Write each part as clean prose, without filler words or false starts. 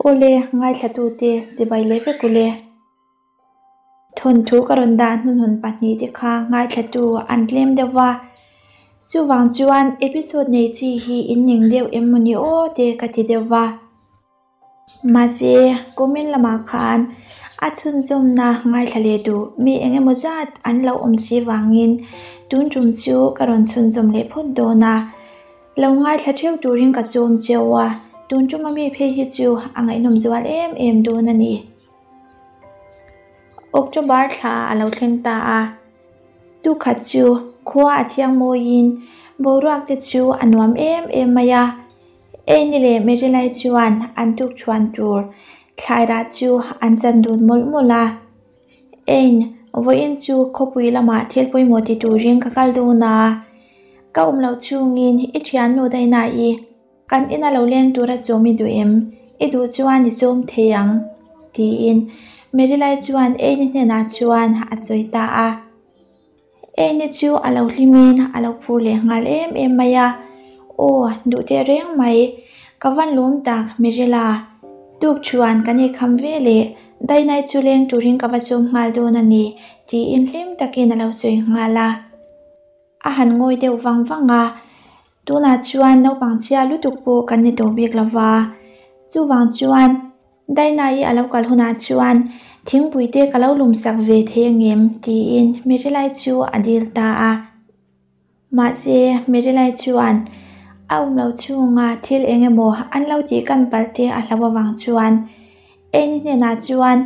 Awle, ngaithlatute chibai leh vek ule. Thawnthu ka rawn dah hnuhnun pahnihte kha ngaithlatu an tlem deuh va, chuvang chuan episode nei chi hi in ning deuh em mawni aw te ka ti deuh va. Mahse, kumin lamah khan a chhunzawmna ngaithla leh duh mi eng emaw zat an lo awm si vangin tun tum chu ka rawn chhunzawm leh phawt dawn a. Lo ngaithla theuh turin ka sawm cheu a, tun tuma mi phei hi chu a ngaihnawm zual em em dawn a ni. October thla a lo thleng ta a, tukhat chu khua a thiang mawiin boruak te chu a nuam em em mai a, Amy leh Marilyn chuan an tukṭhuan tur thlairah chu an chan dun mawlh mawlh a. Ain, vawiin chu khawpui lamah thil pawimawh ti turin ka kal dawn a, ka awm loh chhungin i ṭhiannu Daina-i Kan ina lo leng tura sawm i duh em? I duh chuan i sawm thei ang, tiin Marilai chuan Annie hnenah chuan a sawi ta a. Annie chu a lo hlimin a lo phur leh nghal em em mai a, Aw, duh teh reng mai, ka van lawm tak Marilla, tuk chuan kan eikham ve leh Dainai chu leng turin ka va sawm nghal dawn a ni, tiin hlim takin a lo sawi nghal a. A han ngawi deuh vang vang a, Tunah chuan naupang chhia lutuk pawh kan ni tawh bik lo va, chuvang chuan Daina-i a lo kal hunah chuan thingpui te ka lo lum sak ve thei angem tiin Merilai chu a dil ta a. Mahse, Merilai chuan a awm lo chhunga thil eng emaw an lo tih kan palh te a hlau avang chuan Eni hnenah chuan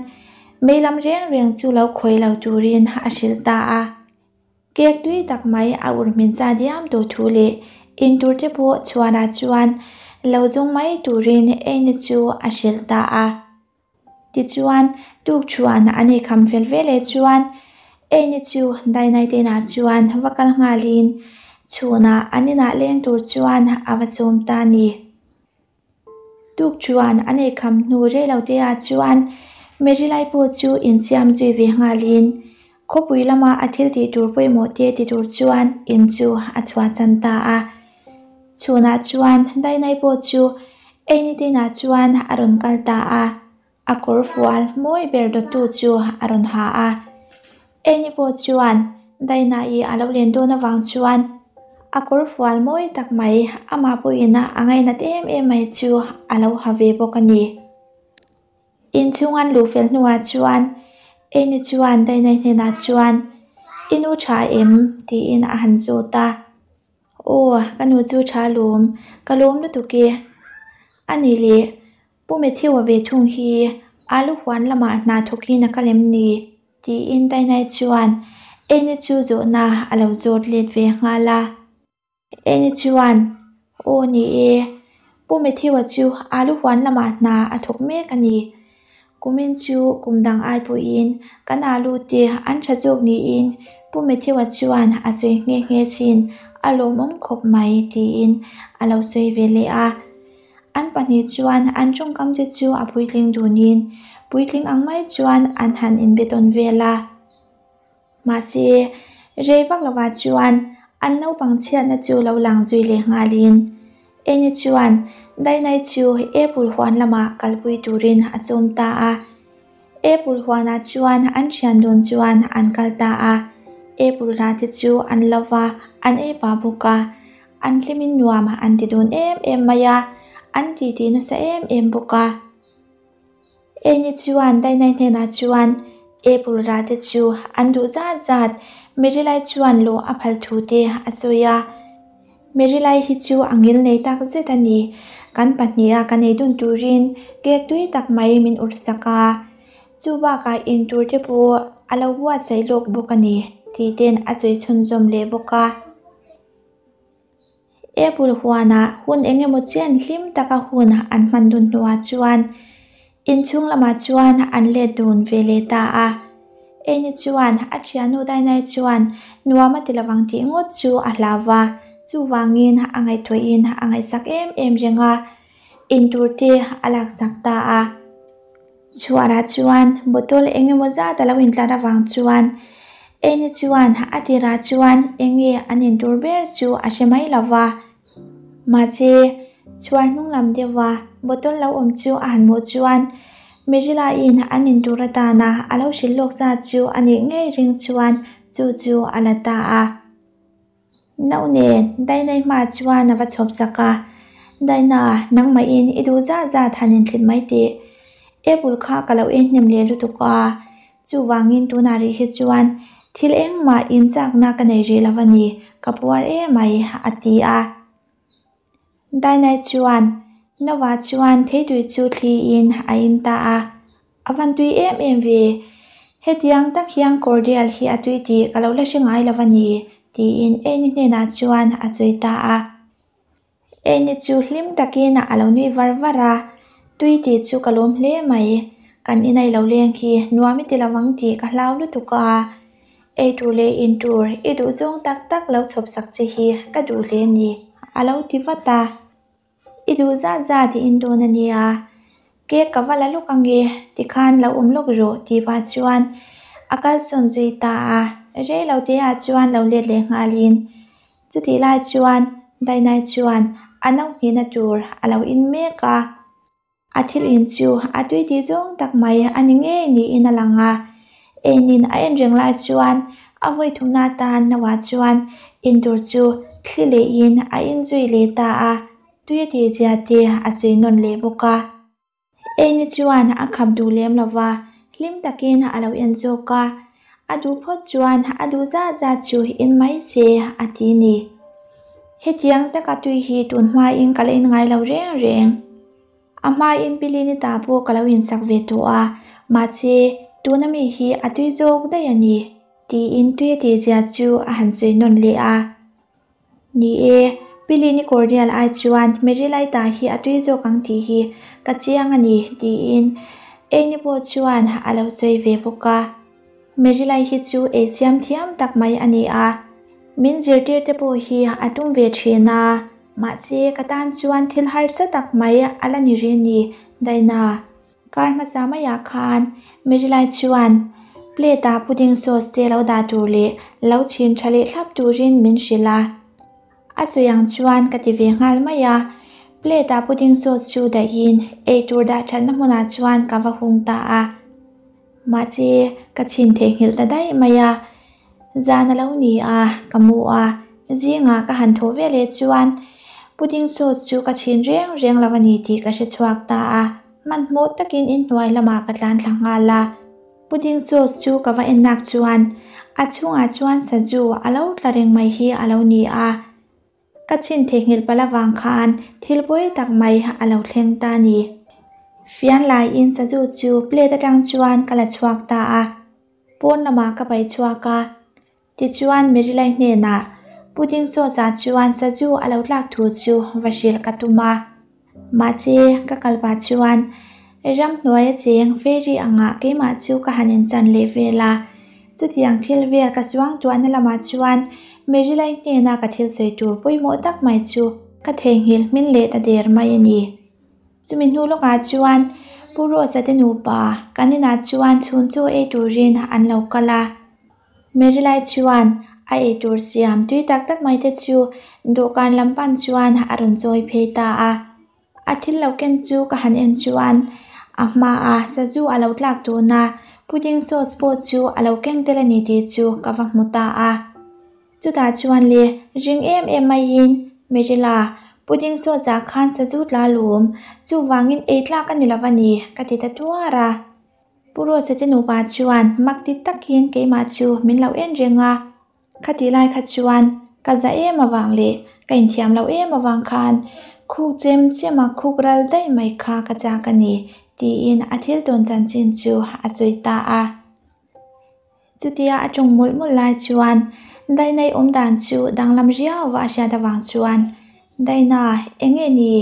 mei lam reng reng chu lo khawih lo turin a hrilh ta a. Cake tui tak mai a ur hmin sa diam tawh thu leh in tur te pawh chhuanah chuan lo zawng mai turin Amy chu a hrilh ta a. Tichuan, tukṭhuan an eikham fel ve leh chuan Amy chu Dainaitenah chuan va kal nghalin chhunah an inah leng tur chuan a va sawm ta a ni. Tuk chuan an eikham hnu rei lo te ah chuan Merilai pawh chu insiam zui ve nghalin khawpui lama a thil tih tur pawimawh te ti tur chuan in chu a chhuahchan ta a. Chhunah chuan Dainai pawh chu Eini te inah chuan a rawn kal ta a, a kawr fual mawi ber dawttu chu a rawn ha a. Eni pawh chuan Daina-i a lo len dawn avang chuan a kawr fual mawi tak mai amah pawhin a ngainat em em mai chu a lo ha ve bawk a ni. Inchhung an luh fel hnuah chuan Eni chuan Daina-i hnenah chuan, I nu tha em? tiin a han zawt a. Aw, ka nu chu tha lawm, ka lawm lutuk e. A ni le, Pu Matthew-a ve thung hi alu huan lamah hna thawkin a kal em ni? tiin Dainai chuan Eni chu zawhna a lo zawt let ve nghal a. Eni chuan, Aw ni e, Pu Matthew-a chu alu huan lamah hna a thawk mek a ni. Kumin chu kum dang ai pawhin kan alu te an tha zawk niin Pu Matthew-a chuan a sawi nghe nghe thin, a lawmawm khawp mai tiin a lo sawi ve leh a. An pahnih chuan an tawngkam te chu a puitling dunin puitling ang mai chuan an han inbe tawn vel a. Mahse, rei vak lovah chuan an naupang chhiatna chu lo lang zui leh nghalin Eni chuan Dainai chu Apple huan lamah kalpui turin a sawm ta a. Apple huanah chuan an thian dawn chuan an kal ta a. Apple rah te chu an lo va, an ei pah bawk a. An hlimin nuam an ti dun em em mai a, an titi nasa em em bawk a. Eni chuan Dainai hnenah chuan Apple rah te chu an duh zat zat, Merilai chuan lawh a phal thu te a sawi a. Merilai hi chu a ngil nei tak zet a ni, kan pahniha kan ei dun turin cake tui tak mai min ur sak a, chu bakah in tur te pawh a lo buatsaih lawk bawk a ni, tih ten a sawi chhunzawm leh bawk a. Apple huanah hun eng emaw chen hlim taka hun an hman dun hnuah chuan inchhung lamah chuan an let dun ve leh ta a. Eni chuan a thiannu Dainai chuan nuam a ti lovang tih ngawt chu a hlau va, chuvangin a ngaihtuahin a ngaihsak em em reng a, intur te a laksak ta a. Chhuarah chuan bottle eng emaw zat a lo intlar avang chuan Eni chuan a tirah chuan eng nge an intur ber chu a hre mai lo va. Mahse, Chhuar hnung lam deuha bottle lo awm chu a han hmuh chuan Mirila-in an in tur atana a lo hrilh lawk zat chu a nih ngei ring chuan chu chu a la ta a. No nen Dainai hmaah chuan a va chhawp sak a, Daina, nangmahin i duh zat zat han inthlit mai teh. Apple kha ka lo en hnem leh lutuk a, chuvangin tunah rih hi chuan thil engmah inchakna ka nei rih lo a ni, ka puar emai, a ti a. Dainai chuan Noah chuan theitui chu thliin a in ta a, A van tui em em ve, hetiang tak hian cordial hi a tui tih ka lo la hre ngai lo a ni, tiin Annie hnenah chuan a sawi ta a. Annie chu hlim takin a lo nui var var a, Tui tih chu ka lawm hle mai, kan inai lo leng hi nuam i ti lo ang tih ka hlau lutuk a, Ei tur leh in tur i duh zawng tak tak lo chhawp sak che hi ka duh hle ni, a lo ti vat a. I duh zat zat i in dawn a nia, cake ka va la lawk ange, tikhan lo awm lawk rawh tih pah chuan a kalsawn zui ta a. Rei lo te ah chuan lo let leh nghalin chutih lai chuan Dainai chuan a no hnihna tur a lo in mek a. A thil in chu a tui tih zawng tak mai a ni ngei niin a lang a, enin a en reng lai chuan a vawi thumna atan Noah chuan in tur chu thli lehin a in zui leh ta a, tui a tih zia te a sawi nawn leh bawk a. Eni chuan a khap duh lem lo va, hlim takin a lo en zawk a, A duh phawt chuan a duh zat zat chu in mai se a ti ni. Hetiang taka tui hi tun hmain ka la in ngai lo reng reng. A hmain Pilini ta pawh ka lo insak ve tawh a, mahse tuna mi hi a tui zawk daih a ni, tiin tui a tihzia chu a han sawi nawn leh a. Ni e, Pilini cordial ai chuan Merilaita hi a tui zawk ang tih hi ka chiang a ni, tiin Amy pawh chuan a lo sawi ve bawk a. Merilai hi chu ei siam thiam tak mai a ni a, min zirtir te pawh hi a tum ve thin a, mahse ka tan chuan thil harsa tak mai a la ni rih a ni, Daina. Kar hmasa maiah khan Merilai chuan plate ah pudding sauce te lo dah tur leh lo chhin tha leh thlap turin min hrilh a. A sawi ang chuan ka ti ve nghal mai a, plate ah pudding sauce chu dahin eitur dah thatna hmunah chuan ka va hung ta a. Mahse ka chhin theihnghilh ta daih mai a, zan a lo ni a, ka mu a, zingah ka han thawh ve leh chuan pudding sauce chu ka chhin reng reng lo a ni tih ka hre chhuak ta a, hmanhmawh takin inhnuai lamah ka tlan thla nghal a. Pudding sauce chu ka va en nak chuan a chhungah chuan sazu a lo tla reng mai hi a lo ni a, ka chhin theihnghilh palh avang khan thil pawi tak mai a lo thleng ta a ni. Fian laiin sazu chu plate atang chuan ka la chhuak ta a, pawn lamah ka paih chhuak a. Tichuan Merilai hnenah pudding sauce ah chuan sazu a lo tlak thu chu va hrilh ka tum a. Mahse ka kal pah chuan ramhnuaia cheng fairy angah keimah chu ka han inchan leh vel a. Chutiang thil vel ka suang tuahna lamah chuan Merilai hnena ka thil sawi tur pawimawh tak mai chu ka theihnghilh hmin leh ta der mai a ni. Chumi hnu lawkah chuan Pu Rosa te nupa kan inah chuan chhun chaw ei turin an lo kal a. Merilai chuan a eitur siam tui tak tak mai te chu dawhkan lam pan chuan a rawn chawi phei ta a. A thil lo ken chu ka han en chuan a hmaah sazu a lo tlak tun a, pudding sauce pawh chu a lo keng tel a ni tih chu ka va hmu ta a. Chutah chuan le ring em em maiin Merila, pudding sauce ah khan sazu tla lum, chuvangin ei tlak a ni lo a ni ka ti ta tuar a. Pu Rose te nupa chuan mak ti takin keimah chu min lo en reng a, khatih lai kha chuan ka za em avang leh ka inthiam loh em avang khan khuk chem chem a khuk ral daih mai kha ka chak a ni tiin a thil tawn chanchin chu a sawi ta a. Chutia a ṭawng mawlh mawlh lai chuan Dainai awm dan chu danglam riau a hriat avang chuan, Daina, eng nge ni?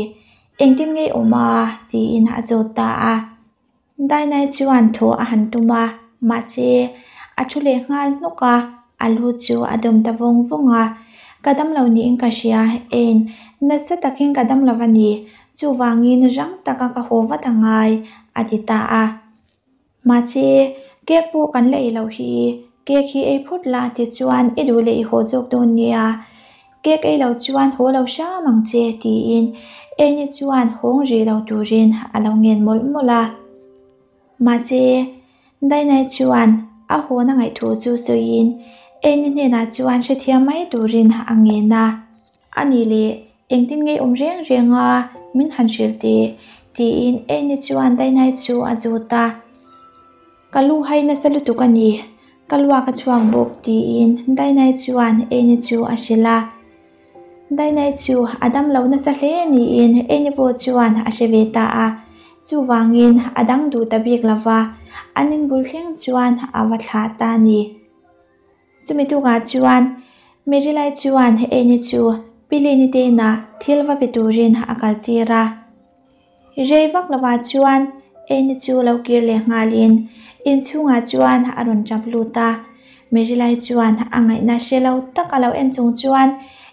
Engtin nge i awm a? tiin a zawt ta a. Dainai chuan thaw a han tum a, mahse a thu leh nghal hnawk a, a lu chu a dawm ta vawng vawng a. Ka dam lo niin ka hria, en, nasa takin ka dam lo a ni, chuvangin rang taka ka haw vat a ngai, a ti ta a. Mahse, cake pawh kan la ei loh hi, cake hi ei phawt la tichuan i duh leh i haw zawk dawn nia. Cake ei lo chuan haw lo hram ang che tiin Annie chuan hawng rih lo turin a lo ngen mawlh mawlh a. Mahse, Dainai chuan a hawn a ngaih thu chu sawiin Annie hnenah chuan hrethiam mai turin a ngen a. A nih leh engtin ngei awm reng reng a min han hrilh teh tiin Annie chuan Dainai chu a zawt a. Ka lu hai nasa lutuk a ni, ka luak a chhuak bawk tiin Dainai chuan Annie chu a hrilh a. Dainai chu a dam lo nasa hle niin Annie pawh chuan a hre ve ta a, chuvangin a dang duh ta bik lo va, an inbul thleng chuan a va thlah ta a ni. Chumi tukah chuan Merilai chuan Annie chu Pilini te inah thil va pe turin a kaltir a. Rei vak lovah chuan Annie chu lo kir leh nghalin inchhungah chuan a rawn tap lut a. Merilai chuan a ngaihna hre lo tak a lo en chung chuan,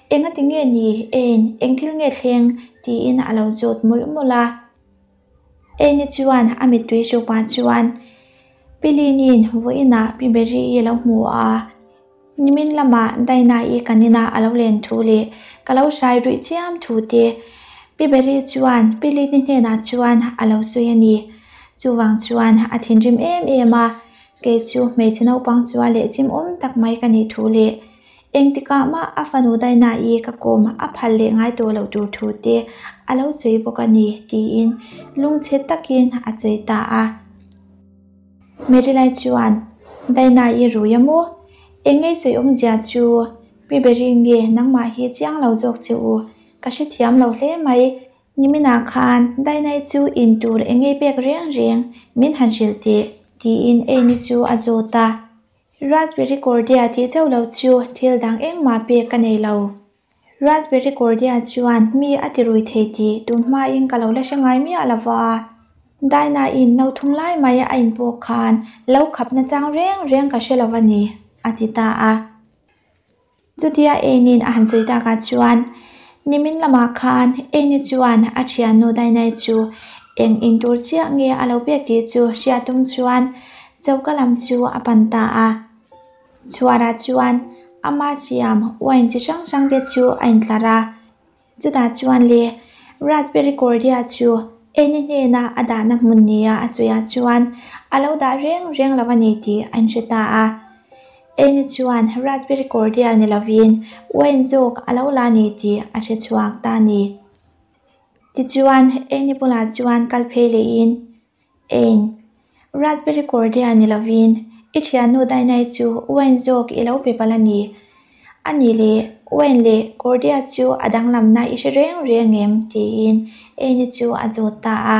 Engati nge ni Anne, eng thil nge thleng? tiin a lo zawt mawlh mawlh a. Annie chuan a mittui hrupa chuan, Pi Lini'n vawiinah Pi Berry-i a lo hmu a, nimin lamah Daina-i kan inah a lo len thu leh ka lo hrai ruih chiam thu te Pi Berry chuan Pi Lini hnenah chuan a lo sawi a ni. Chuvang chuan a thinrim em em a, kei chu hmeichhe naupang chua leh chimawm tak mai ka nih thu leh Engtikah mah a fanu Daina-i ka kawm a phal leh ngai tawh loh tur thu te a lo sawi bawk a ni, tiin lungchhe takin a sawi ta a. Merilai chuan, Daina-i rui a maw? Eng ngei sawi awmzia chu Pi Beri nge nangmah hi chiang lo zawk che u, ka hrethiam lo hle mai. Niminah khan Dainai chu in tur eng ngei pek reng reng min han hrilh teh, tiin Amy chu a zawt a. Raspberry cordial tih chauh lo chu thil dang engmah pek ka nei lo. Raspberry cordial chuan mi a ti rui thei tih tun hmain ka lo la hre ngai miah lo va. Daina-in no thum lai mai a in pawh khan lo khap nachang reng reng ka hre lo a ni, a ti ta a. Chutia Annie-in a han sawi takah chuan nimin lamah khan Annie chuan a thiannu Dainai chu eng in tur chiah nge a lo pek tih chu hriat tum chuan choka lam chu a pan ta a. Chhuarah chuan ama siam wine chi hrang hrang te chu a intlar a. Chutah chuan le Raspberry Cordial chu Annie hnena a dahna hmun nia a sawiah chuan a lo dah reng reng lo a ni tih a inhre ta a. Annie chuan Raspberry Cordial ni lovin wine zawk a lo la ni tih a hre chhuak ta a ni. Tichuan Annie bulah chuan kal phei lehin Ein, Raspberry Cordial ni lovin i thiannu Dainai chu wine zawk i lo pe palh a ni. A nih leh, wine leh cordial chu a danglamna i hre reng reng em? tiin Eini chu a zawt ta a.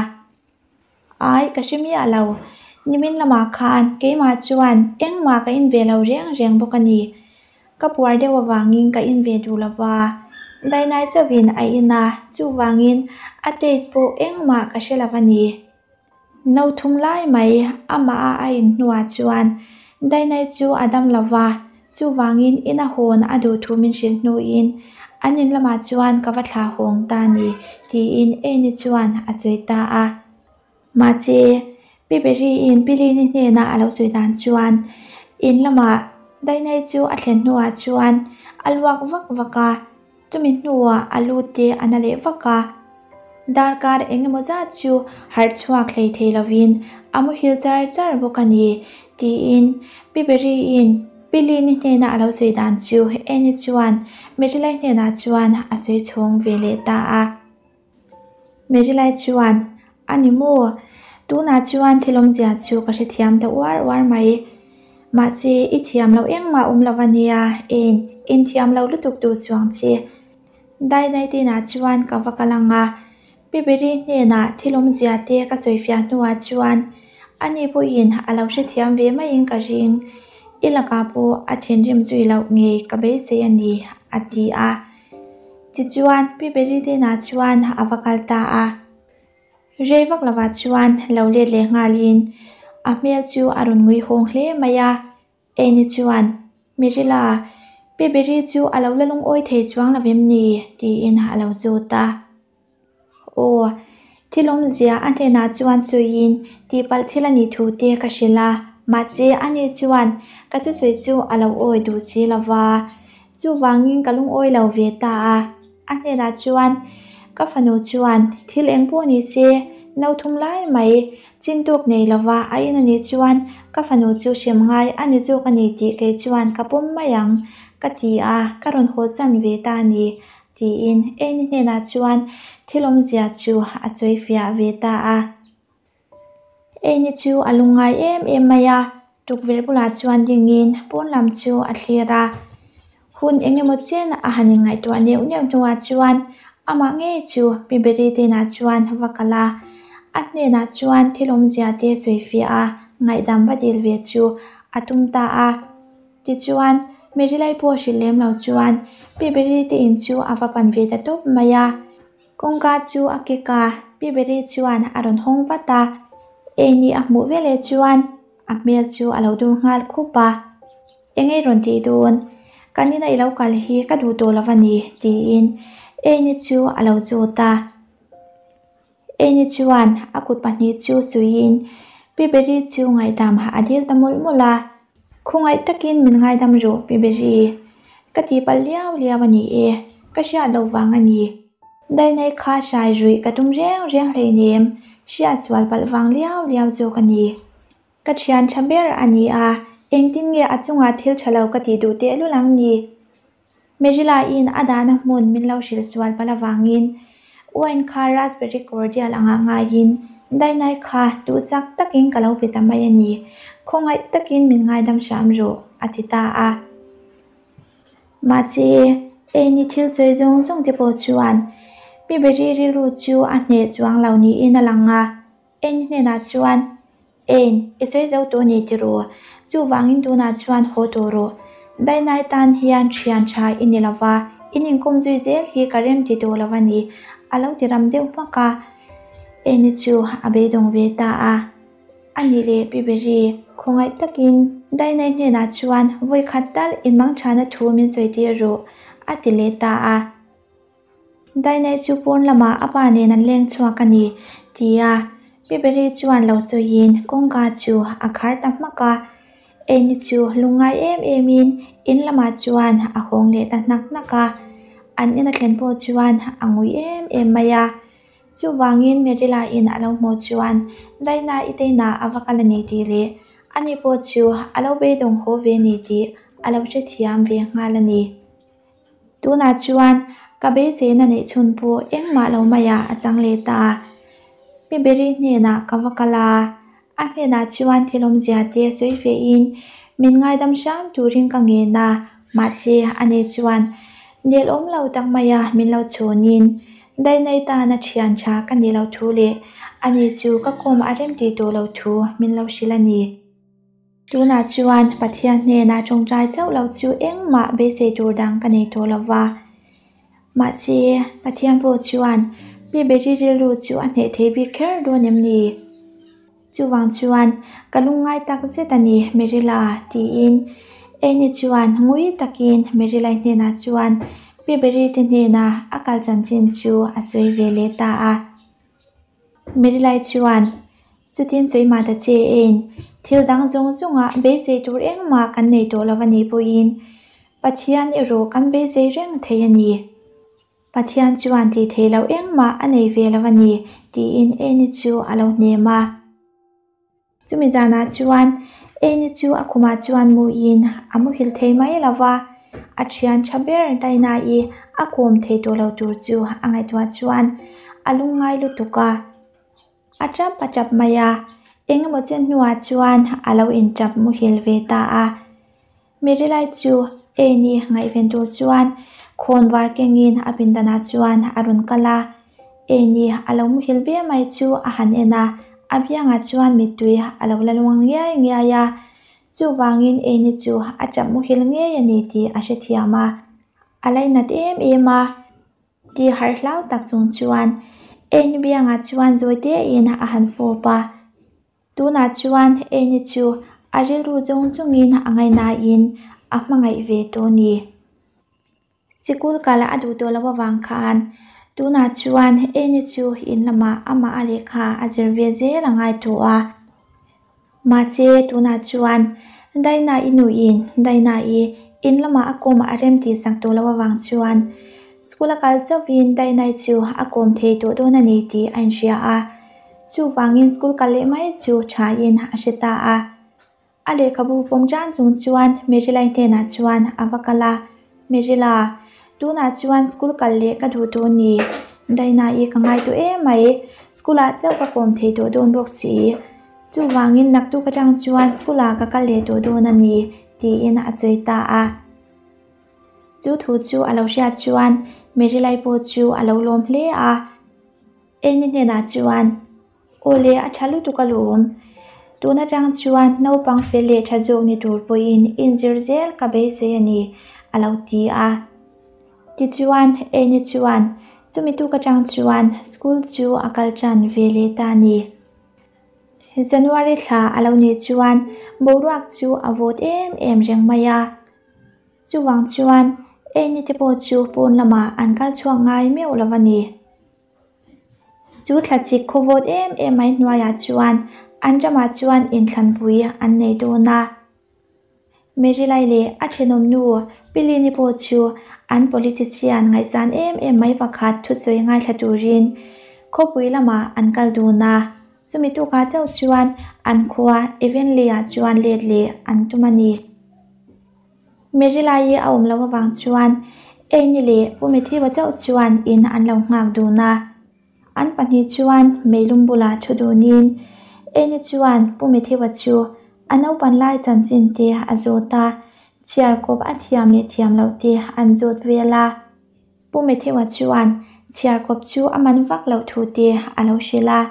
Ai, ka hre miah lo. Nimin lamah khan keimah chuan engmah ka in ve lo reng reng bawk a ni. Ka puar deuh avangin ka in ve duh lo va, Dainai chauhin a in a, chuvangin a taste pawh engmah ka hre lo a ni. No thum lai mai amah a a in hnuah chuan Dainai chu a dam lo va, chuvangin in a hawn a duh thu min hrilh hnuin an in lamah chuan ka va thlah hawng ta a ni, tiin Annie chuan a sawi ta a. Mahse, Pi Beri-in Pi Lini hnenah a lo sawi dan chuan in lamah Dainai chu a thlen hnuah chuan a luak vak vak a, chumi hnuah a lu te a na leh vak a. Darkar eng emaw zat chu harh chhuak hlei thei lovin a muhil char char bawk a ni, tiin Pi Beri-in Pi Lini hnena a lo sawi dan chu Annie chuan Merilai hnenah chuan a sawi chhawng ve leh ta a. Merilai chuan, A ni maw? Tunah chuan thil awmzia chu ka hrethiam ta uar uar mai. Mahse, i thiam loh engmah awm lo a nia, en, inthiam lo lutuk tur chuang che. Dai dai tinah chuan ka va kal ang a, Pi Beri hnenah thil awmzia te ka sawifiah hnuah chuan ani pawhin a lo hrethiam ve maiin ka ring. I lakah pawh a thinrim zui loh ngei ka beisei a ni, a ti a. Tichuan, Pi Beridina chuan a va kal ta a. Rei vak lovah chuan lo let leh nghalin a hmel chu a rawn ngui hawng hle mai a. Eni chuan, Mirila, Pi Beri chu a lo la lungawi thei chuang lo em ni? tiin a lo zawt a. Aw, thil awmzia a hnenah chuan sawiin tihpalh thil a nih thu te ka hrilh a, mahse ani chuan ka thusawi chu a lo awi duh si lo va. Chuvangin ka lungawi lo ve ta a. A hnenah chuan ka fanu chuan thil eng pawh ni se no thum lai mai chin tuk nei lova a in a nih chuan ka fanu chu hrem ngai a ni zawk a ni tih kei chuan ka pawm mai ang ka ti a, ka rawn haw san ve ta a ni tiin Amy hnenah chuan thil awmzia chu a sawi fiah ve ta a. Amy chu a lungngai em em mai a, tukverh bulah chuan dingin pawn lam chu a thlir a. Hun eng emaw chen a han inngaihtuah neuh neuh hnuah chuan amah ngei chu Pi Beri tenah chuan va kal a, a hnenah chuan thil awmzia te sawi fiah a, ngaihdam va dil ve chu a tum ta a. Tichuan, Merilai pawh hrilh lem lo chuan Pi Beri te in chu a va pan ve ta tawp mai a. Kawngka chu a kik a, Pi Beri chuan a rawn hawng vat a. Eni a hmuh veleh chuan a hmel chu a lo dur nghal khup a. Enge rawn tih dawn? Kan ina i lo kal hi ka duh tawh lo a ni, tiin Eni chu a lo zawt a. Eni chuan a kut pahnih chu suiin Pi Beri chu ngaihdam a dil ta mawlh mawlh a. Khawngaih takin min ngaidam rawh Pi Beri, ka tih palh liau liau a ni e, ka hriat loh vang a ni. Dainai kha hrai ruih ka tum reng reng hleinem, hriat sual palh vang liau liau zawk a ni. Ka thian tha ber a ni a, engtin nge a chungah thil tha lo ka tih duh tehlul ang ni? Merila-in a dahna hmun min lo hrilh sual palh avangin wine kha raspberry cordial anga ngaiin Dainai kha duhsak takin ka lo pe ta mai a ni, khawngaih takin min ngaidam hram rawh, a ti ta a. Mahse, Amy thil sawi zawng zawng te pawh chuan Pi Beri rilru chu a hneh chuang lo niin a lang a. Amy hnenah chuan, Ein, i sawi zo tawh ni tiraw? Chuvangin tunah chuan haw tawh rawh. Dainai tan hian thian tha i ni lova, in inkawm zui zel hi ka rem ti tawh lo a ni, a lo ti ram deuh hmak a. Amy chu a beidawng ve ta a. A nih leh Pi Beri, khawngaih takin Dainai hnenah chuan vawi khat tal inmangthana thu min sawi tir rawh, a ti leh ta a. Dainai chu pawn lamah a pa nen an leng chhuak a ni, tia Pi Beri chuan lo sawiin kawngka chu a khar ta hmak a. Amy chu lungngai em emin in lamah chuan a hawng leh ta hnak hnak a. An ina thlen pawh chuan a ngui em em mai a. Chuvangin Merila-in a lo hmuh chuan Daina i teinah a va kal a ni tih leh ani pawh chu a lo beidawng haw ve ni tih a lo hrethiam ve nghal a ni. Tunah chuan ka beiseina neih chhun pawh engmah lo maiah a chang leh ta. Pi Beri hnenah ka va kal a, a hnenah chuan thil awmzia te sawi fehin min ngaidam hram turin ka ngen a, mahse ani chuan nel awm lo tak maia min lo chhawnin Dainai tana thian tha ka nih loh thu leh ani chu ka kawm a rem tih tawh loh thu min lo hrilh a ni. Tunah chuan Pathian hnenah tawngtai chauh lo chu engmah beisei tur dang ka nei tawh lo va. Mahse, Pathian pawh chuan mi beri rilru chu a hneh thei bik kher dawn em ni? Chuvang chuan ka lungngai tak zet a ni, Merila, tiin Annie chuan ngui takin Merilai hnenah chuan pi beri te hnena a kal chanchin chu a sawi ve leh ta a. Merilai chuan, Chutin sawi mah ta che ein, thil dang zawng zawngah beisei tur engmah kan nei tawh lo a nih pawhin Pathian erawh kan beisei reng thei a ni. Pathian chuan tih theih loh engmah a nei ve lo a ni, tiin Annie chu a lo hnem a. Chumi zanah chuan Annie chu a khumah chuan muin a muhil thei mai lo va, a thian tha ber Daina-i a kawm thei tawh lo tur chu a ngaihtuah chuan a lungngai lutuk a. A tap a tap mai a, engemaw chen hnuah chuan a lo intap muhil ve ta a. Merilai chu Annie ngaihven tur chuan khawn var kengin a pindanah chuan a rawn kal a. Annie a lo muhil ve mai chu a han en a, a biangah chuan mittui a lo la luang ngiai ngiai a. Chuvangin Annie chu a tap muhil ngei a ni tih a hrethiam a, a lainat em em a. Ti harh hlau tak chung chuan Annie biangah chuan zawi tein a han fawp a. Tunah chuan Annie chu a rilru zawng zawngin a ngaihnain a hmangaih ve tawh a ni. Sikul kal a duh tawh loh avang khan tunah chuan Annie chu in lamah amah a lehkha a zir ve zel a ngai tawh a. Mahse tunah chuan Daina-i nuin Daina-i. In lama a kawm a rem tih sak tawh loh avang chuan school a kal chauhin Dainai chu a kawm thei tawh dawn a ni tih a inhria a, chuvangin school kal leh mai chu thain a hre ta a. A lehkhabu pawm tan chung chuan Merilai hnenah chuan a va kal a, Merila, tunah chuan school kal leh ka duh tawh a ni, Dainai ka ngai tawh em mai, school ah chauh ka kawm thei tawh dawn bawk si. Chuvangin naktuk atang chuan school ah ka kal leh tawh dawn a ni, tiin a sawi ta a. Chu thu chu a lo hriat chuan Merilai pawh chu a lo lawm hle a. Eni hnenah chuan, Aw le, a tha lutuk alawm. Tun atang chuan naupang fel leh tha zawk ni tur pawhin inzir zel ka beisei a ni, a lo ti a. Tichuan, Eni chuan chumi tuk atang chuan school chu a kal tan ve leh ta a ni. January thla a lo nih chuan boruak chu a vawt em em reng mai a. Chuvang chuan Eni te pawh chu pawn lamah an kal chhuak ngai meuh lo a ni. Chu thla chik khaw vawt em em mai hnuaiah chuan an ramah chuan inthlanpui an nei dawn a. Merilai leh a thenawm nu Pilini pawh chu an politician ngaihsan em em mai pakhat thusawi ngaithla turin khawpui lamah an kal dun a, chumi tukah chauh chuan an khua Evenley-ah chuan let leh an tum a ni. Merilai-i a awm loh avang chuan Amy leh Pu Matthew-a chauh chuan in an lo nghak dun a. An pahnih chuan meilum bulah thu dunin Eni chuan Pu Matthew-a chu a naupan lai chanchin te a zawt a, chhiar kawp a thiam leh thiam loh te an zawt vel a. Pu Matthew-a chuan chhiar kawp chu a man vak loh thu te a lo hrilh a.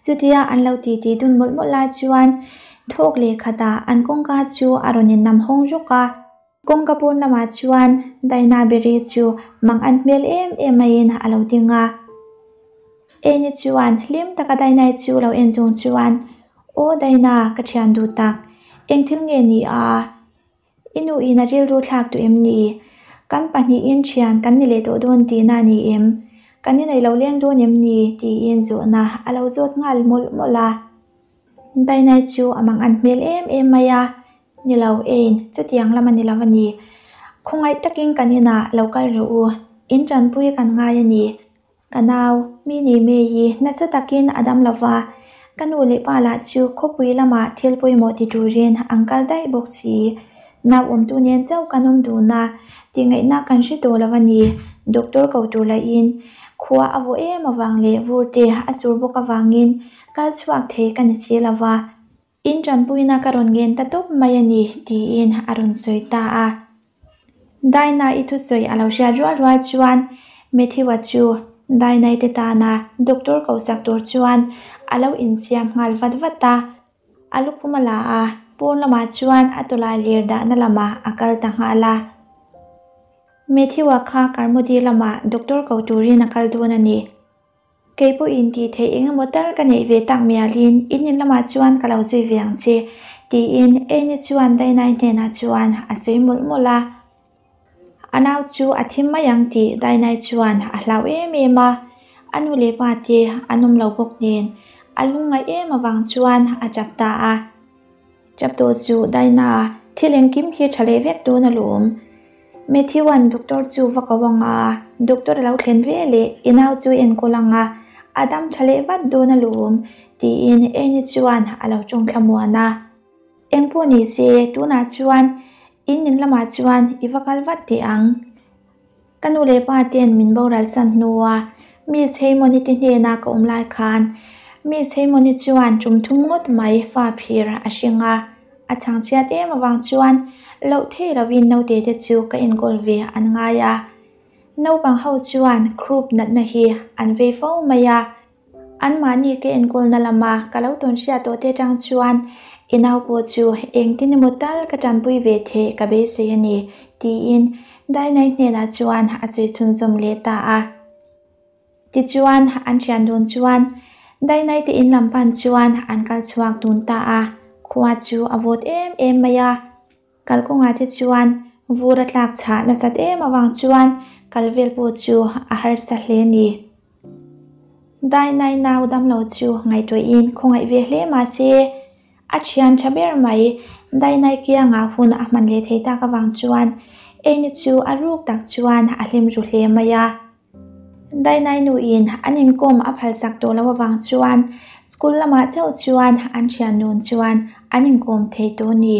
Chutia an lo titi dun mawlh mawlh lai chuan thawk leh khatah an kawngka chu a rawn innam hawng rawk a. Kawngka pawn lamah chuan Daina Berry chu mang an hmel em em maiin a lo ding a. Eni chuan hlim taka Dainai chu lo en chung chuan, Aw Daina, ka thian duh tak, eng thil nge ni a? I nu in a rilru thlak duh em ni? Kan pahnihin thian kan ni leh tawh dawn tihna a ni em? Kan inei lo leng dawn em ni? tiin zawhna a lo zawt nghal mawlh mawlh a. Dainai chu a mang an hmel em em mai a, Ni lo ein, chutiang lam a ni lo a ni. Khawngaih takin kan inah lo kal rawh u, in tanpui kan ngai a ni. Ka nau, mi ni May hi nasa takin a dam lo va, ka nu leh pa lah chu khawpui lamah thil pawimawh ti turin an kal daih bawk si. Nau awmtu nen chauh kan awm dun a, tihngaihna kan hre tawh lo a ni. Doctor ko tur lahin khua a vawh em avang leh vur te a sur bawk avangin kal chhuak thei ka ni si lo va. In tanpuina ka rawn ngen ta tawp mai a ni, tiin a rawn sawi ta a. Daina-i thusawi a lo hriat rual rual chuan Matthew-a chu Daina-i te tana doctor ko sak tur chuan a lo insiam nghal vat vat a. A lukhum a la a, pawn lamah chuan a tawlai lir dahna lamah a kal ta nghal a. Matthew-a kha Carmody lamah doctor ko turin a kal dawn a ni. Kei pawhin tih theih eng emaw tal ka neih ve tak mialin in in lamah chuan ka lo zui ve ang che, tiin Amy chuan Dainai hnenah chuan a sawi mawlh mawlh a. A nau chu a thim mai ang tih Dainai chuan a hlau em em a, a nu leh pa te an awm lo bawk nen a lungngaih em avang chuan a tap ta a. Tap tawh chu Daina, thil engkim hi tha leh vek dawn alawm. Matthew-a'n doctor chu va ko ang a, doctor a lo thlen ve leh i nau chu i enkawl ang a, a dam tha leh vat dawn alawm, tiin Annie chuan a lo tawng thlamuan a. Engpawh ni se, tunah chuan in in lamah chuan i va kal vat teh ang. Ka nu leh pa ten min boral san hnua Miss Heimawni te hnena ka awm lai khan Miss Heimawni chuan tum thum ngawt mai fa phir a hring a, a chhang chhiat em avang chuan loh thei lovin naute te chu ka enkawl ve an ngai a. Naupang ho chuan croup natna hi an vei fo mai a. Anmahni ka enkawlna lama ka lo tawn hriat tawh te atang chuan i nau pawh chu engtin emaw tal ka tanpui ve theih ka beisei a ni, tiin Dainai hnenah chuan a sawi chhunzawm leh ta a. Tichuan, an thian dun chuan Dainai te in lam pan chuan an kal chhuak dun ta a, khua chu a vawt em em mai a. Kalkawngah te chuan vur a tlak chhah nasat em avang chuan kal vel pawh chu a harsa hle a ni. Dainai nau damlo chu ngaihtuahin khawngaih ve hle mahse, A thian tha ber mai Dainai kiangah hun a hman leh thei tak avang chuan Eni chu a ruk tak chuan a hlim ru hle mai a. Dainai nuin an inkawm a phalsak tawh loh avang chuan school lamah chauh chuan an thian nun chuan an inkawm thei tawh a ni.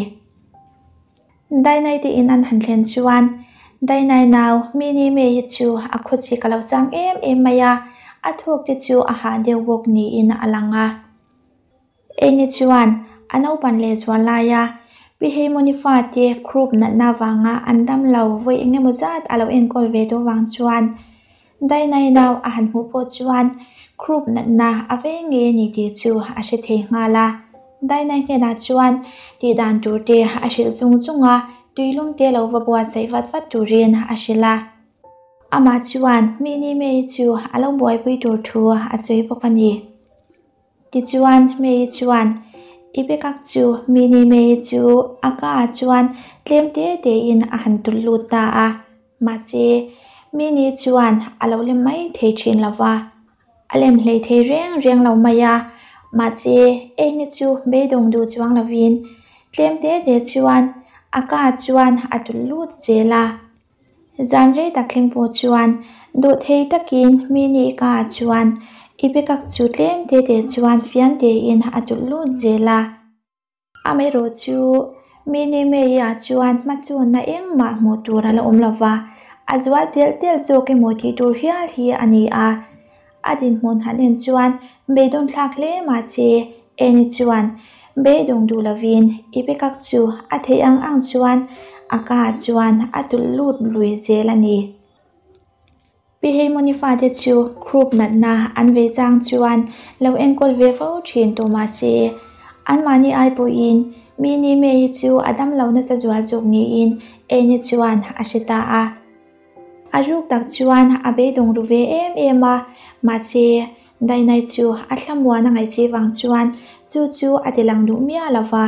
Dainai te in an han thlen chuan Dainai nau Mini May-i chu a khawchik a lo sang em em mai a, a thawk te chu a hah deuh bawk niin a lang a. Eni chuan a naupan leh zual laia Pi Heimawni fate croup natna vanga an dam lo vawi eng emaw zat a lo enkawl ve tawh vang chuan Dainai nau a han hmuh pawh chuan croup natna a vei ngei a ni tih chu a hre thei nghal a. Dainai hnenah chuan tih dan tur te a hrilh zung zung a, tuilum te lo va buatsaih vat vat turin a hrilh a. Amah chuan Mini May chu a lo buaipui tur thu a sawi bawk a ni. Tichuan, May chuan i bekak chu Mini May chu a ka ah chuan tlem te tein a han tulh lut ta a. Mahse, Mini chuan a lo lem mai thei thin lo va. A lem hlei thei reng reng lo mai a. Mahse, Amy chu beidawng duh chuang lovin tlem te te chuan a ka ah chuan a tulh lut zel a. Zan rei tak thleng pawh chuan duh thei takin mi nih ka ah chuan i bekak chu tlem te te chuan fian tein a tulh lut zel a. Amaherawh chu mi ni mei ah chuan hmasawnna engmah hmuh tur a la awm lo va, a zual telh telh zawk emaw tih tur hial hi a ni a. A dinhmun han en chuan beidawn thlak hle mahse Annie chuan beidawng duh lovin i bekak chu a theih ang ang chuan a ka ah chuan a tulh lut lui zel a ni. Pi Heimawni fate chu croup natna an vei chang chuan lo enkawl ve fo thin tawh mahse anmahni ai pawhin mi ni May chu a damlo nasa zual zawk niin Annie chuan a hre ta a. A ruk tak chuan a beidawng ru ve em em a, mahse Dainai chu a thlamuan a ngaihchih vang chuan chu chu a ti lang duh miah lo va.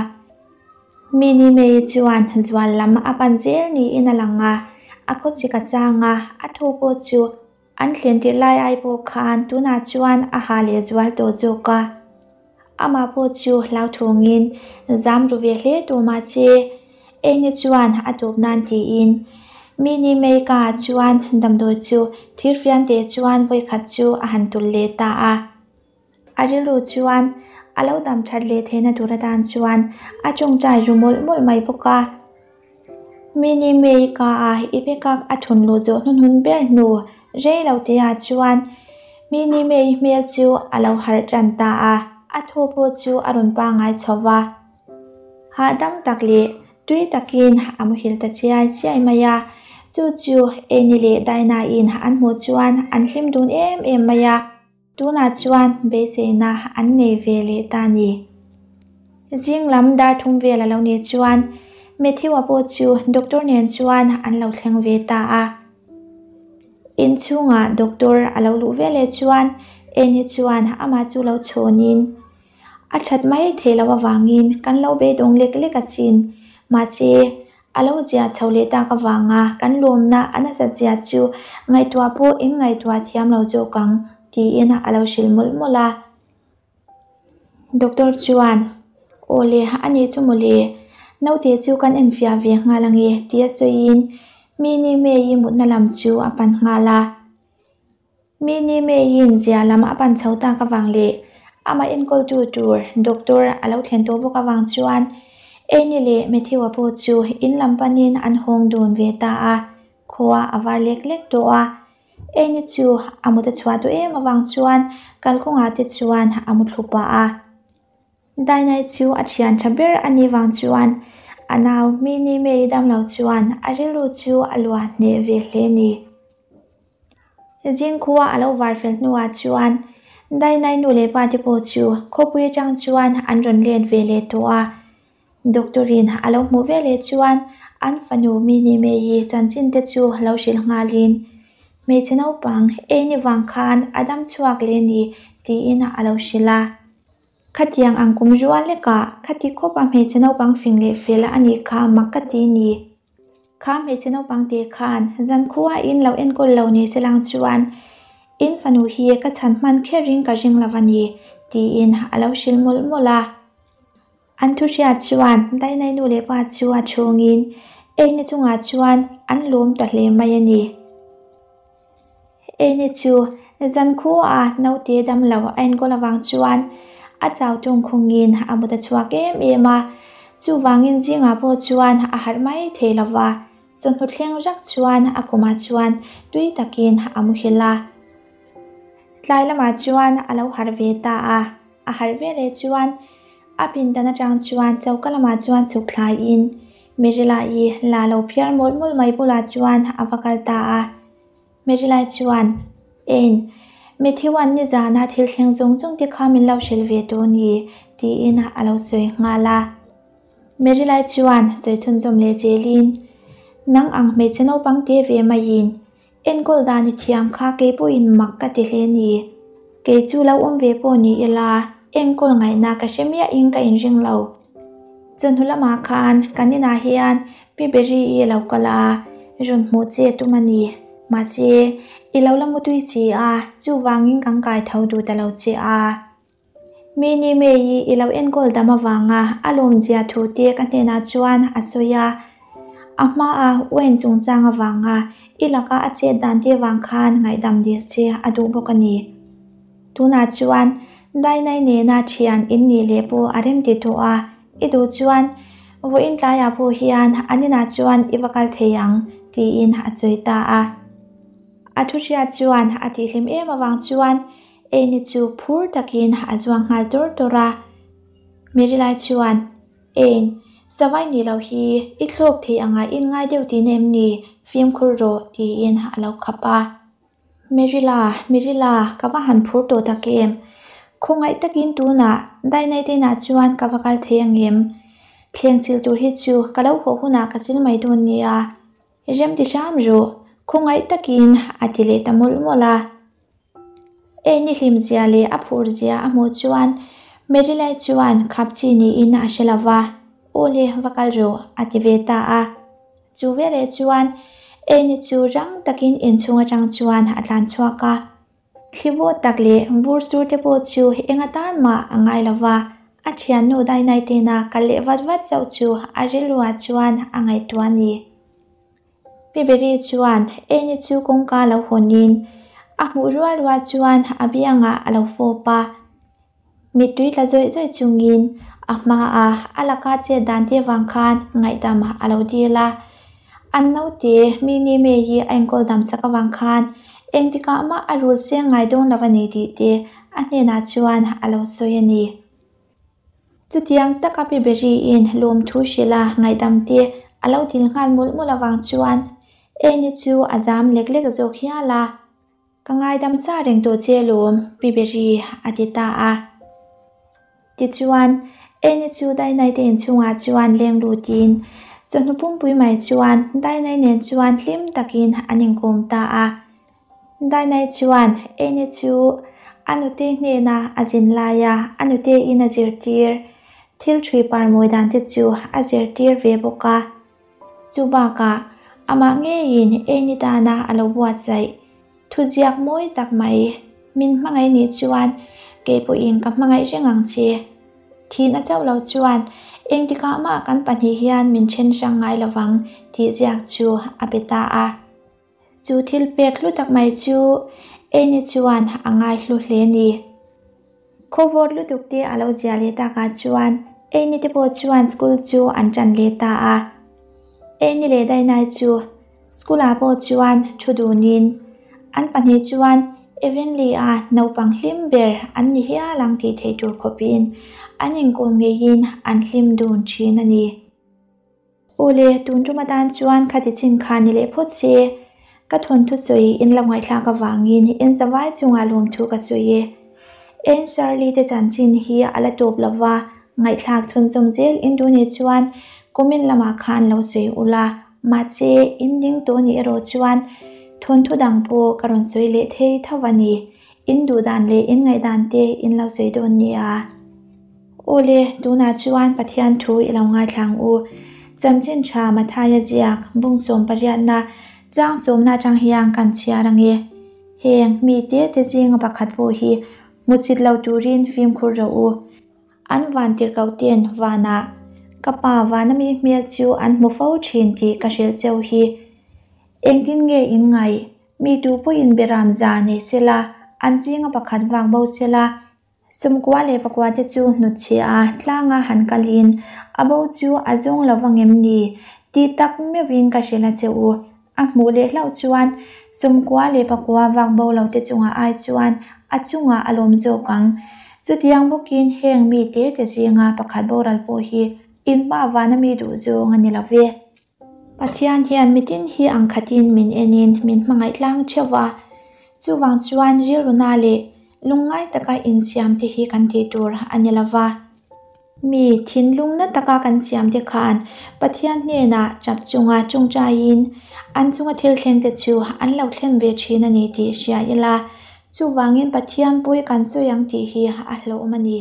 Mini May chuan zual lam a pan zel niin a lang a, a khawchik a chang a, a thaw pawh chu an thlen tirh lai ai pawh khan tunah chuan a ha leh zual tawh zawk a. Amah pawh chu hlauthawngin zam ru ve hle tawh mahse Enge chuan a tawp nan tiin Mini Meika chuan damdawi chu thirfian teh chuan vawikhat chu a han tulh leh ta a. A rilru chuan a lo dam that leh theihna tur atan chuan a tawngtai ru mawlh mawlh mai bawk a. Mini Meika a i bekak a thun luh zawh hnuhnun ber hnu rei lo te ah chuan Mini Mei hmel chu a lo harh tan ta a, a thaw pawh chu a rawn pangai chho va. Hahdam tak leh tui takin a muhil ta chiai chiai mai a, chu chu Annie leh Dinah in an hmuh chuan an hlim dun em em mai a. Tunah chuan beiseina an nei ve leh ta ni. Zing lam dar thum vel a lo nih chuan Matthew-a pawh chu doctor nen chuan an lo thleng ve ta a. Inchhungah doctor a lo luh veleh chuan Annie chuan amah chu lo chhawnin, A that mai thei loh avangin kan lo beidawng lek lek asin. Mahse, A lo zia chho leh tak avanga kan lawmna a nasat zia chu ngaihtuah pawh in ngaihtuah thiam lo zawk ang tiin a lo hrilh mawlh mawlh a. Doctor chuan, Aw le, a nih chu mawle, naute chu kan enfiah ve nghal ange tia sawiin Mini May-i mutna lam chu a pan nghal a. Mini May-in zia lam a pan chho tak avang leh amah enkawltu tur doctor a lo thlen tawh bawk avang chuan Annie leh Matthew-a pawh chu in lam panin an hawng dun ve ta a, khua a var lek lek tawh a. Annie chu a mut a chhuah tawh em avang chuan kalkawngah te chuan a mu thlu pah a. Dainai chu a thian tha ber a nih vang chuan a nau Mini May damlo chuan a rilru chu a luah hneh ve hle a ni. Zingkhua a lo var fel hnuah chuan Dainai nu leh pa te pawh chu khawpui atang chuan an rawn let ve leh tawh a. Doctor in a lo hmuh ve leh chuan an fanu Mini May-i chanchin te chu lo hrilh nghalin hmeichhe naupang Amy vang khan a dam chhuak leh ni tiin a lo hrilh a. Khatiang ang kum rual lekah khati khawpa hmeichhe naupang fing leh fel a nih kha mak ka ti ni. Kha hmeichhe naupang te khan zankhua in lo enkawl lo ni se lang chuan in fanu hi ka chhan hman kher in ka ring lo a ni tiin a lo hrilh mawlh mawlh a. An thu hriat chuan Dainai nu leh pa chu a chhungin Eini chungah chuan an lawm ta hle mai a ni. Eini chu zankhuaah naute damlo a enkawl avang chuan a chau tung khungin a mut a chhuak em em a, chuvangin zingah pawh chuan a harh mai thei lo va, chawhnu thleng rak chuan a khumah chuan tui takin a muhil a. Tlai lamah chuan a lo harh ve ta a, a harh veleh chuan a pindan atang chuan choka lamah chuan chhuk thlaiin Merilai la lo phiar mawlh mawlh mai bulah chuan a va kal ta a. Merilai chuan, Ein, Matthew-a'n nizana thil thleng zawng zawng te kha min lo hrilh ve tawh a ni, tiin a lo sawi nghal a. Merilai chuan sawi chhunzawm leh zelin, Nang ang hmeichhe naupang te ve maiin Enkawl dan i thiam kha kei pawhin mak ka ti hle ni. Kei chu lo awm ve pawh ni ila, enkawl ngaihna ka hre miahin ka inring lo. Chawhnu lamah khan kan inah hian Pi Berry-i a lo kal a, rawn hmuh che a tum a ni. Mahse, i lo la mutui si a, chuvangin kan kai tho duh ta lo che a. Mi ni May-i i lo enkawl dam avanga a lawmzia thu te ka hnenah chuan a sawi a. A hmaa Wayne chungchang avanga i laka a chet dan te vang khan ngaihdam dil che a duh bawk a ni. Tunah chuan Dainai nena thian in nih leh pawh a rem ti tawh a, i duh chuan vawiin tlaiah pawh hian an inah chuan i va kal thei ang tiin a sawi ta a. A thuhriat chuan a tihhlim em avang chuan Amy chu phur takin a zuang nghal tur tur a. Merilai chuan, Ein, savai ni lo hi i thlawk thei anga in ngai deuh tihna em ni? Fimkhur rawh, tiin a lo khap a. Merila, Merila, ka va han phur tawh tak em? Khawngaih takin tunah Dainai te inah chuan ka va kal thei angem? Thleng sil tur hi chu ka lo haw hunah ka sil mai dawn nia. Rem ti hram rawh, khawngaih takin a ti leh ta mawlh mawlh a. Eni hlimzia leh a phur zia a hmuh chuan Merilai chuan khap chi niin a hre lo va, Aw le, va kal rawh, a ti ve ta a. Chu veleh chuan Eni chu rang takin inchhung atang chuan a tlan chhuak a. Thli vawt tak leh vur sur te pawh chu eng atan mah a ngai lo va, a thiannu Dainai tena kal leh vat vat chauh chu a rilruah chuan a ngaihtuah a ni. Pi Beri chuan Eni chu kawngka lo hawnin a hmuh rual rual chuan a biangah a lo fawp a. Mittui tla zawih zawih chungin a hmaah a laka chet dan te vang khan ngaihdam a lo dil a. An naute mi ni May hi a enkawl dam sak avang khan engtikah mah a rul seng ngai dawn lo a ni tih te a hnenah chuan a lo sawi a ni. Chutiang taka Pi Beri-in lawmthu hrilh a ngaihdam te a lo dil nghal mawlh mawlh avang chuan Eni chu a zam lek lek zawk hial a. Ka ngaidam sa reng tawh che lawm, Pi Beri a ti ta a. Tichuan, Eni chu Dainai te inchhungah chuan leng lutin chawhnu pumpui mai chuan Dainai nen chuan hlim takin an inkawm ta a. Dainai chuan Eni chu a nute hnena a zin laia a nutein a zirtir thil ṭhui par mawi dan te chu a zirtir ve bawk a. Chu bakah amah ngeiin Eni tana a lo buatsaih thuziak mawi tak mai min hmangaih nih chuan kei pawhin ka hmangaih reng ang che. Thihna chauh lo chuan engtikah mah kan pahnih hian min then hrang ngai lovang tih ziak chu a pe ta a. Chu thil pek hlu tak mai chu Eni chuan a ngai hlu hle ni. Khawvawt lutuk te a lo zia leh takah chuan Eni te pawh chuan school chu an tan leh ta a. Eni leh Dainai chu school ah pawh chuan thu dunin an pahnih chuan Evenly-a naupang hlim ber an ni hial ang tih theih tur khawpin an inkawm ngeiin an hlim dun thin a ni. Aw le, tun tum atan chuan khati chin kha ni leh phawt se. Ka thawnthu sawi in lo ngaihthlak avangin in zavai chungah lawmthu ka sawi e. En Shirley te chanchin hi a la tawp lova, ngaihthlak chhunzawm zel in duh nih chuan comment lamah khan lo sawi ula, mahse in ding tawh nih erawh chuan thawnthu dang pawh ka rawn sawi leh thei tho a ni. In duh dan leh in ngaihdan te in lo sawi dawn nia. Aw le, tunah chuan Pathian thu i lo ngaithla ang u. Chanchin tha Mathaia ziak bung sawm pariatna chang sawmna atang hian kan chhiar ang e. Heng mi te te zinga pakhat pawh hi hmuchit lo turin fimkhur rawh u. An vantirhkohte'n vanah ka Pa vana mi hmel chu an hmu fo thin tih ka hrilh cheu hi. Engtin nge in ngaih? Mi tu pawhin beram za nei sela, an zinga pakhat vak bo sela, Sumkua leh pakua te chu hnutchhiah a tlanga han kalin a bo chu a zawng lo vang em ni? Tih tak meuhin ka hrilh a che u. A hmuh leh hlauh chuan sumkua leh pakua vak bo lo te chungah ai chuan a chungah a lawm zawk ang. Chutiang bawkin heng mi te te zinga pakhat boral pawh hi in hma vana mi duh zawng a ni lo ve. Pathian hian mitin hi ang khatin min enin min hmangaih tlang theuh va, chuvang chuan rilruna leh lungngai taka insiam te hi kan tih tur a ni lo va. Mi thinlung na taka kan siam te khan Pathian hnenah tap chunga tawngtaiin an chunga thil thleng te chu an lo thlen ve thin a ni tih hria ila, chuvangin Pathian pawi kan sawi ang tih hi a hlauhawm a ni.